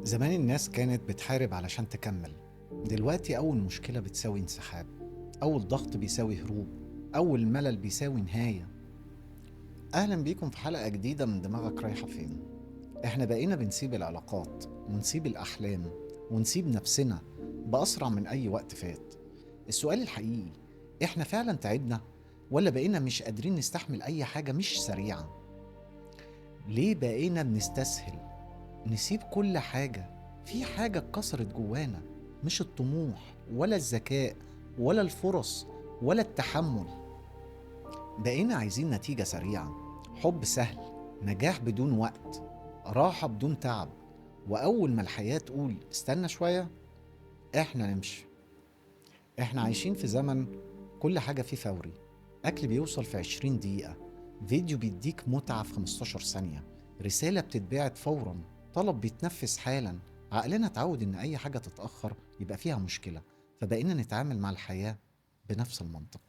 زمان الناس كانت بتحارب علشان تكمل. دلوقتي أول مشكلة بتساوي انسحاب، أول ضغط بيساوي هروب، أول ملل بيساوي نهاية. أهلا بيكم في حلقة جديدة من دماغك رايحة فين. احنا بقينا بنسيب العلاقات ونسيب الأحلام ونسيب نفسنا بأسرع من أي وقت فات. السؤال الحقيقي، احنا فعلا تعبنا ولا بقينا مش قادرين نستحمل أي حاجة مش سريعة؟ ليه بقينا بنستسهل نسيب كل حاجة؟ في حاجة اتكسرت جوانا، مش الطموح ولا الذكاء ولا الفرص ولا التحمل. بقينا عايزين نتيجة سريعة، حب سهل، نجاح بدون وقت، راحة بدون تعب. وأول ما الحياة تقول استنى شوية احنا نمشي. احنا عايشين في زمن كل حاجة فيه فوري. أكل بيوصل في 20 دقيقة، فيديو بيديك متعة في 15 ثانية، رسالة بتتبعت فورا، طلب بيتنفذ حالا. عقلنا اتعود ان اي حاجة تتأخر يبقى فيها مشكلة، فبقينا نتعامل مع الحياة بنفس المنطق.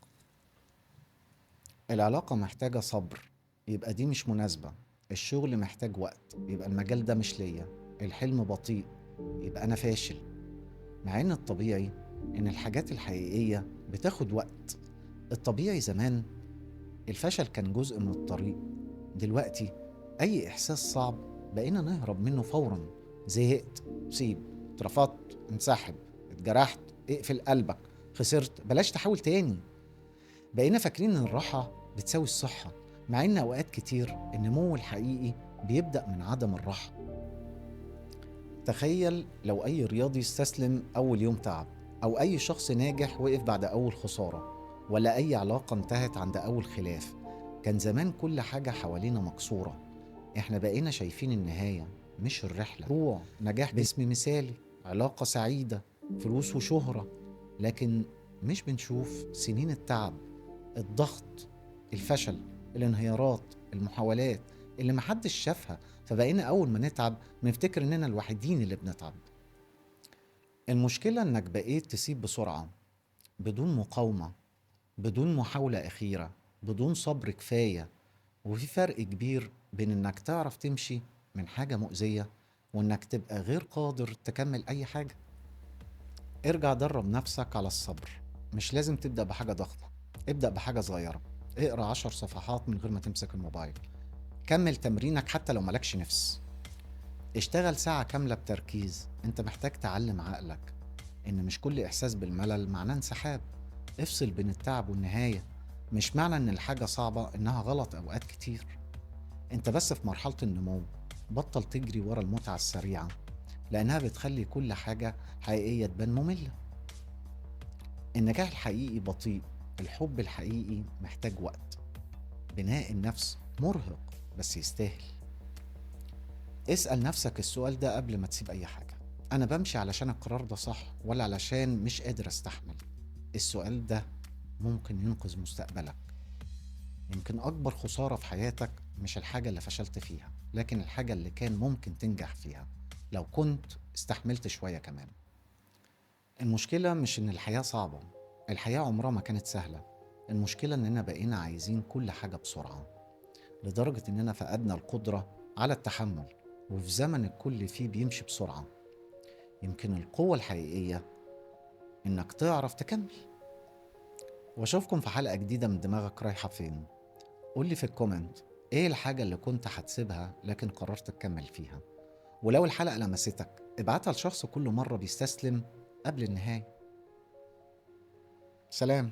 العلاقة محتاجة صبر، يبقى دي مش مناسبة. الشغل محتاج وقت، يبقى المجال ده مش ليا. الحلم بطيء، يبقى أنا فاشل. مع ان الطبيعي ان الحاجات الحقيقية بتاخد وقت. الطبيعي زمان الفشل كان جزء من الطريق. دلوقتي أي إحساس صعب بقينا نهرب منه فورا. زهقت، سيب، اترفضت، انسحب، اتجرحت، اقفل قلبك، خسرت، بلاش تحاول تاني. بقينا فاكرين ان الراحة بتساوي الصحة، مع ان اوقات كتير النمو الحقيقي بيبدأ من عدم الراحة. تخيل لو اي رياضي استسلم اول يوم تعب، او اي شخص ناجح وقف بعد اول خسارة، ولا اي علاقة انتهت عند اول خلاف. كان زمان كل حاجة حوالينا مكسورة. احنا بقينا شايفين النهاية مش الرحلة. روح نجاح باسم مثالي، علاقة سعيدة، فلوس وشهرة، لكن مش بنشوف سنين التعب، الضغط، الفشل، الانهيارات، المحاولات اللي محدش شافها. فبقينا أول ما نتعب بنفتكر إننا الوحيدين اللي بنتعب. المشكلة إنك بقيت تسيب بسرعة، بدون مقاومة، بدون محاولة أخيرة، بدون صبر كفاية. وفي فرق كبير بين إنك تعرف تمشي من حاجة مؤذية وإنك تبقى غير قادر تكمل أي حاجة. ارجع درب نفسك على الصبر. مش لازم تبدأ بحاجة ضخمة، ابدأ بحاجة صغيرة. اقرأ 10 صفحات من غير ما تمسك الموبايل. كمل تمرينك حتى لو مالكش نفس. اشتغل ساعة كاملة بتركيز. انت محتاج تعلم عقلك ان مش كل احساس بالملل معناه انسحاب. افصل بين التعب والنهاية. مش معنى ان الحاجة صعبة انها غلط. اوقات كتير انت بس في مرحلة النمو. بطل تجري ورا المتعة السريعة، لانها بتخلي كل حاجة حقيقية تبان مملة. النجاح الحقيقي بطيء، الحب الحقيقي محتاج وقت، بناء النفس مرهق بس يستاهل. اسأل نفسك السؤال ده قبل ما تسيب أي حاجة: أنا بمشي علشان القرار ده صح، ولا علشان مش قادر أستحمل؟ السؤال ده ممكن ينقذ مستقبلك. يمكن أكبر خسارة في حياتك مش الحاجة اللي فشلت فيها، لكن الحاجة اللي كان ممكن تنجح فيها لو كنت استحملت شوية كمان. المشكلة مش إن الحياة صعبة، الحياة عمرها ما كانت سهلة. المشكلة إننا بقينا عايزين كل حاجة بسرعة، لدرجة إننا فقدنا القدرة على التحمل. وفي زمن الكل فيه بيمشي بسرعة، يمكن القوة الحقيقية إنك تعرف تكمل. واشوفكم في حلقة جديدة من دماغك رايحة فين. قولي في ال comment ايه الحاجة اللي كنت هتسيبها لكن قررت تكمل فيها. ولو الحلقة لمستك ابعتها لشخص كل مرة بيستسلم قبل النهاية. سلام.